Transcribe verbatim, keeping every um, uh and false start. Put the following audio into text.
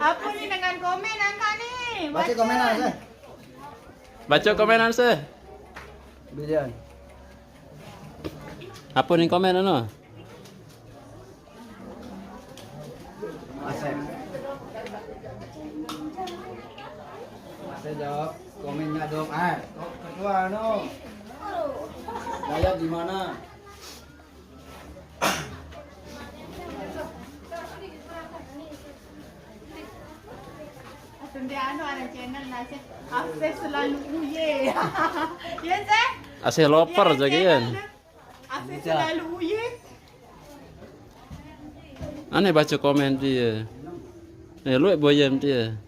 Apa ni dengan komen angkat ni? Baca komen lah, Sir. Baca komen lah, Sir. Bilian. Apa ni komen anu? Asep. Asep jawab komennya dong. Ah, ketua anu. Dayat di mana? Tende anu ada channel lah, Sir. Asep selalu uye. Ya, Sir? Asep loper ya, aja kan. Asep selalu uye. Ane baca komen dia. Eh, lu boyem dia.